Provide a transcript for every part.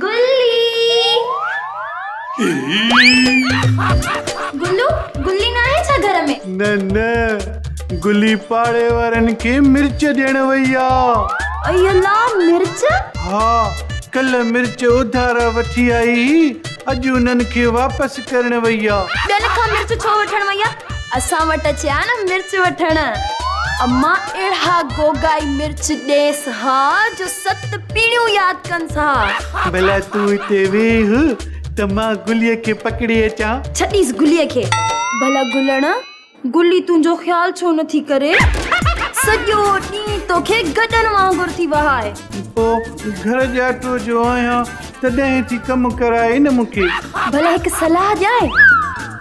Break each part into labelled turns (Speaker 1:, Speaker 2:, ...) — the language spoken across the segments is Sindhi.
Speaker 1: گلي گلو گلي ناهي ڇا گهر ۾؟
Speaker 2: نه نه گلي پاڙي وارن کي مرچ ڏيڻ وئي آ.
Speaker 1: اي الله مرچ؟
Speaker 2: ها ڪلهه مرچ اڌارا وٺي آئي هئي اڄ انهن کي واپس ڪرڻ وئي آ.
Speaker 1: ٻين کان مرچ ڇو وٺڻ وئي آ؟ اسان وٽ اچي ها نه مرچ وٺڻ. امان اهڙا گوگائي مرچ ڏيس ها جو ست پيڙهيون ياد ڪنس ها.
Speaker 2: ڀلا تون هتي ويهه ته مان گليء کي پڪڙي اچان.
Speaker 1: ڇڏيس گليء کي. ڀلا گلڻ، گلي تنهنجو خيال ڇو نه ٿي ڪري؟ سڄو ڏينهن توکي گڏهن وانگر ٿي وهائي.
Speaker 2: پوء گهر ڄاٽو جو آهيان تڏهن ٿي ڪم ڪرائي نه مون کي.
Speaker 1: ڀلا هڪ صلاح ڏيانء؟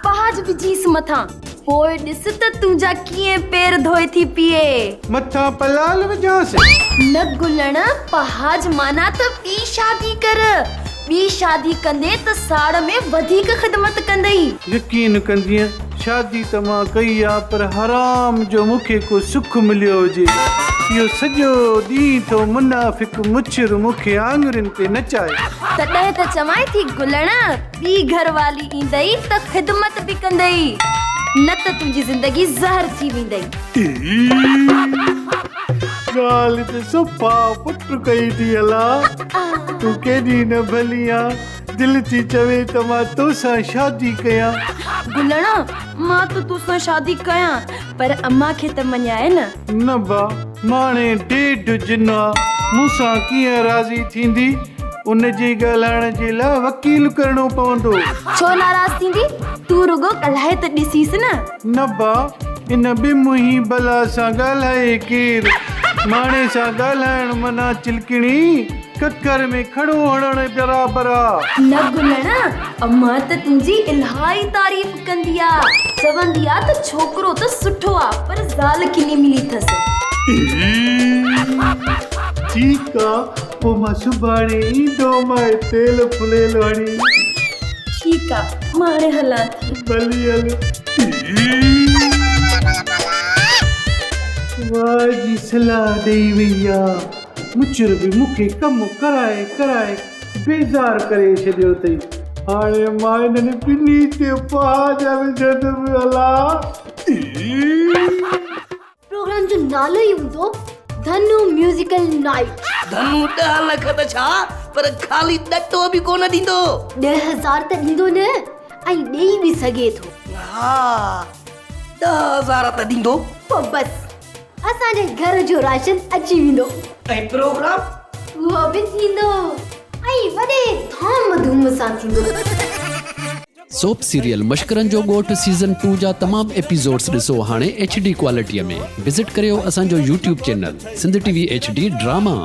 Speaker 1: پهاج وجهيس مٿان، پوء ڏس ته تنهنجا ڪيئن پير ڌوئي ٿي پيئي.
Speaker 2: مٿان پلال وجهانس؟
Speaker 1: نه گلڻ، پهاج معنيٰ ته ٻي شادي ڪر. ٻي شادي ڪندين ته ساڙ ۾ وڌيڪ خدمت ڪندئي.
Speaker 2: يقين ڪندينء، شادي ته مان ڪئي آ پر حرام جو مون کي ڪو سک مليو هجي. اهو سڄو ڏينهن ٿو منافق مڇر مون کي آڱرين تي نچائي.
Speaker 1: تڏهن ته چوانء ٿي گلڻ، ٻي گهر والي ايندئي ته خدمت به ڪندئي، نه ته تنهنجي زندگي زهر ٿي ويندئي.
Speaker 2: ڳالهه ته صفا پٽ ڪئي ٿي الا، تون ڪيڏي نه ڀلي آن، دل ٿي چوي ته مان توسان شادي ڪيان.
Speaker 1: گلڻ، مان ته توسان شادي ڪيان، پر امان کي ته مڃائي نه.
Speaker 2: نه با، ماڻي ڏيڍ جن آ، مون سان ڪيئن راضي ٿيندي؟ ان جي ڳالهائڻ جي لاء وڪيل ڪرڻو پوندو.
Speaker 1: ڇو ناراض ٿيندي؟ تون رڳو ڳالهائي ته ڏسيس نه.
Speaker 2: نه با، ان ٻه منهين بلا سان ڳالهائي ڪير؟ ماڻي سان ڳالهائڻ معنيٰ چلڪڻي ڪڪر ۾ کڙو هڻڻ برابر آ.
Speaker 1: نه گلڻ، امان ته تنهنجي الاهي تعريف ڪندي آ. چوندي آ ته ڇوڪرو ته سٺو آ پر زال ڪني ملي ٿس.
Speaker 2: ٺيڪ آ، پوء مان سڀاڻي ايندومانء تيل ڦليل هڻي.
Speaker 1: ٺيڪ آ، مان هاڻي هلان ٿي.
Speaker 2: ڀلي هل. واء جي صلاح ڏئي وئي آ. مڇر به مون کي ڪم ڪرائي ڪرائي بيزار ڪري ڇڏيو اٿئي. هاڻي مان انهن ٻنهي تي پهاڄا وجهندس الا.
Speaker 3: پروگرام جو نالو ئي هوندو ڌنو ميوزيڪل نائيٽ.
Speaker 4: ڌنو ڏهه لک ته ڇا پر خالي ڏٽو به ڪونه ڏيندو.
Speaker 3: 10,000 ته ڏيندو نه ۽ ڏيئي به سگهي ٿو.
Speaker 4: ها 10,000 ته ڏيندو.
Speaker 3: پوء بس اسان جي گهر جو راشن اچي ويندو.
Speaker 4: ۽ پروگرام؟
Speaker 3: اهو به ٿيندو ۽ وڏي ڌام ڌوم سان ٿيندو.
Speaker 5: سوپ سيريل مشڪرن جو ڳوٺ سيزن ٽو جا تمام ايپيسوڊس ڏسو هاڻي ايڇ ڊي ڪوالٽي ۾ وزٽ ڪريو اسان جو YouTube channel Sindh T V H D drama.